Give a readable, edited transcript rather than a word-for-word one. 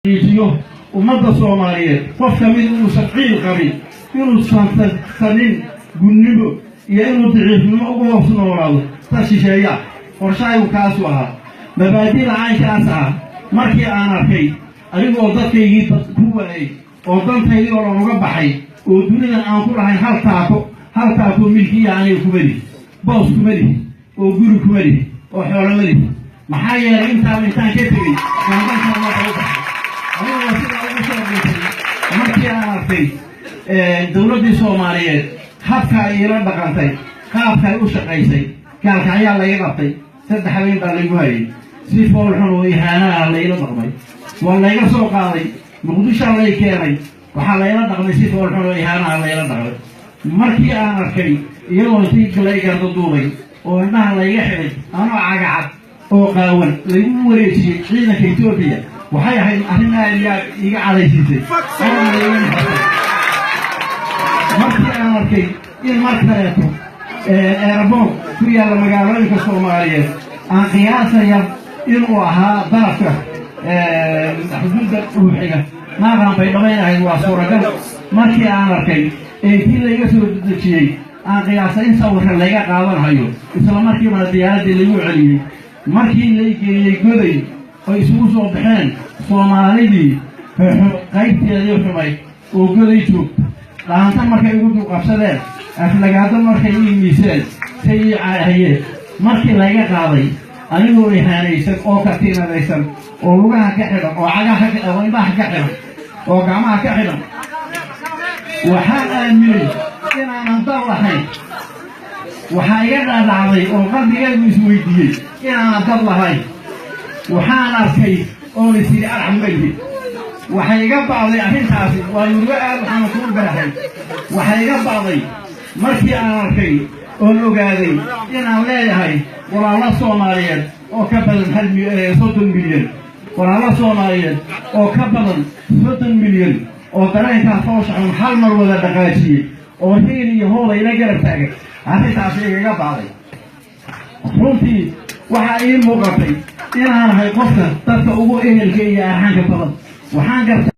Xaqiijiyo ummadda Soomaaliyeed qof ka mid inuusan ciil qabin, inuusan sanin gunnimo iyo inuu daciifnimo ugu hoos noolaado ta shisheeya. Qorshahaygu kaasuu ahaa, mabaadida caynkaas ah. Markii aan arkay anigoo dadkaygii dad ku waayey oo dantaydii oo dhan uga baxay oo dunidan aan ku lahayn hal taako, hal taako milkiya aniga kuma lihi, boos kuma lihi, oo guri kuma lihi, oo xoolo ma lihi. Maxaa yeelay, intaaba intaan ka tegey baan danka ummadda u baxay. Anigoo sidaa ugu soo dhintay, markii aan arkay dowladdii Soomaaliyeed habka ay iila dhaqantay, qaabka ay u shaqaysay, Gaalkacyaa layga qabtay, 3 habeen baa laygu hayay, si foolxun oo ihaanaha layla dhaqmay. Waa layga soo qaaday, Muqdishaa lay keenay, waxaa layla dhaqmay si foolxun oo ihaanaha layla dhaqmay. Markii aan arkay iyadoo intii lay garda duubay oo indhaha layga xidhay, anoo cagacad oo qaawan laygu wareejiyey ciidanka Etoobiya, waxay ahayd arrin aad iyo aad iiga cadaysiisay oona layga naxasay. Markii aan arkay in mar kaleeto airport ku yaalla magaalooyinka Soomaaliyeed, aan qiyaasaya inuu ahaa darafka xuduudda dhuuxiga, maaqaan bay dhamayn ahayd, waa suuragal. Markii aan arkay ee intii layga soo dejiyey, aan qiyaasay in sawirka layga qaadanhayo, isla markiibana diyaaraddii laygu celiyey. Markii lay geeyey Goday oy isugu soo baxeen Soomaalidii qaybteedii xumayd oo Goday joogta, dhaanta markay igu dulqabsadeen, aflagaado markay ii miiseen, say ii caahayeen, markii layga qaaday anigoo ihaanaysan oo katiinadaysan oo lugaha ka xidhan oo cagaha oo indhaha ka xidhan oo gacmaha ka xidhan, waxaan aaminay inaanan dal lahayn. Waxaa iga dhaadhacday oo qalbigaygu isweydiiyey inaanan dad lahayn. Waxaan arkay oon is yidhi, "Arax ma lihi." Waxay iga ba'day arrintaasi, waa murugo aad waxaana kuu baahay. Waxay iga ba'day markii aan arkay oon ogaaday inaan leeyahay walaalo Soomaaliyeed oo ka badan 30 milyan, walaalo Soomaaliyeed oo ka badan 30 milyan oo dareenkaa foosha xun hal mar wada dhaqaajiyey oo hiil iyo hoola ila garab taagay. Arrintaasi igaga ba'day. Runtii waxaa ii muuqatay inaan ahay qofka dadka ugu ehelka iyo arxanka badan. Waxaan gartay